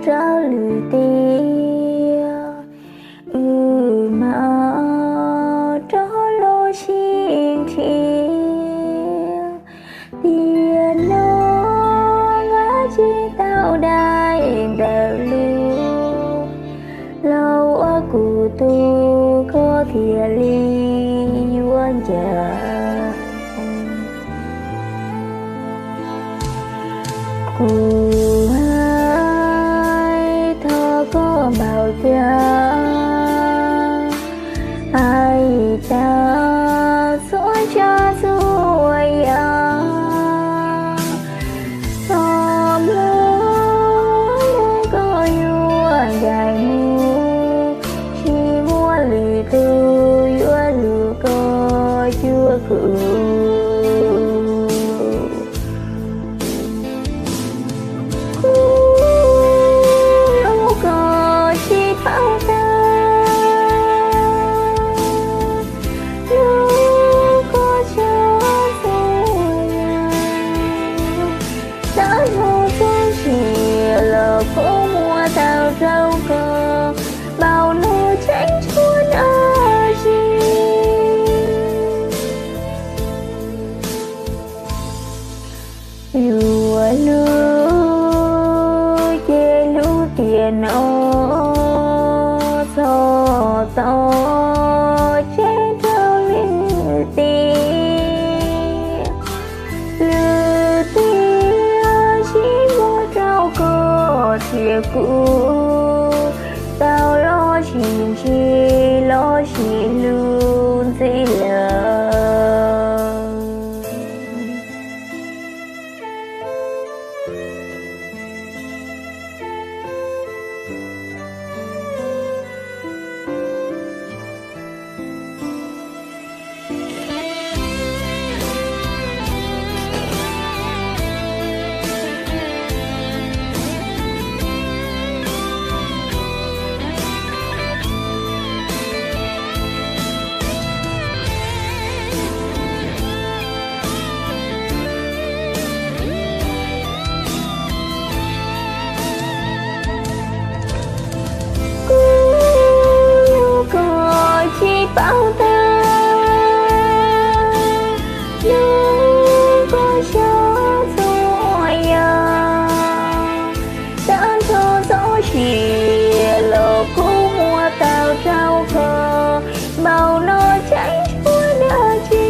rau lwm tiam, wb mam rov los sib nrhiav. Tiam no nkawd tsis tau dai ntawm lub lauj, ua kuv tug koj thiaj li yuav ncaim. Kuv hais thov koj npaum cas, hais tas txhua tsav txhua yam, txhob mloog koj yuav ncaim mus, tsis muaj lwm tus yuav lug koj cuag kuv. Kuv hlub koj tsis paub tag, hlub koj tshaj txhua yam. Txawm hnub txoj sia los kuv muab tau rau koj, npaum no tseeb tshuav dab tsi. Yuav hlub ces hlub tiam no, txhob tos tseg rau lwm tiam. Lwm tiam sib muab rau koj thiab kuv, tau los sib ntsib los sib hlub ntxiv lawm. Kuv hlub koj tsis paub tag, hlub koj tshaj txhua yam. Txawm hnub txoj sia los kuv muab tau rau koj, npaum no tseeb tshuav dab tsi.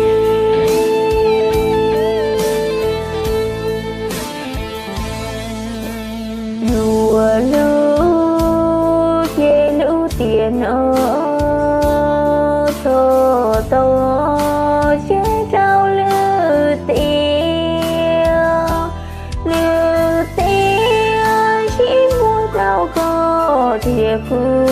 Yuav hlub ces hlub tiam no, txhob tos tseg rau lwm tiam. Lwm tiam sib muab rau koj thiab kuv,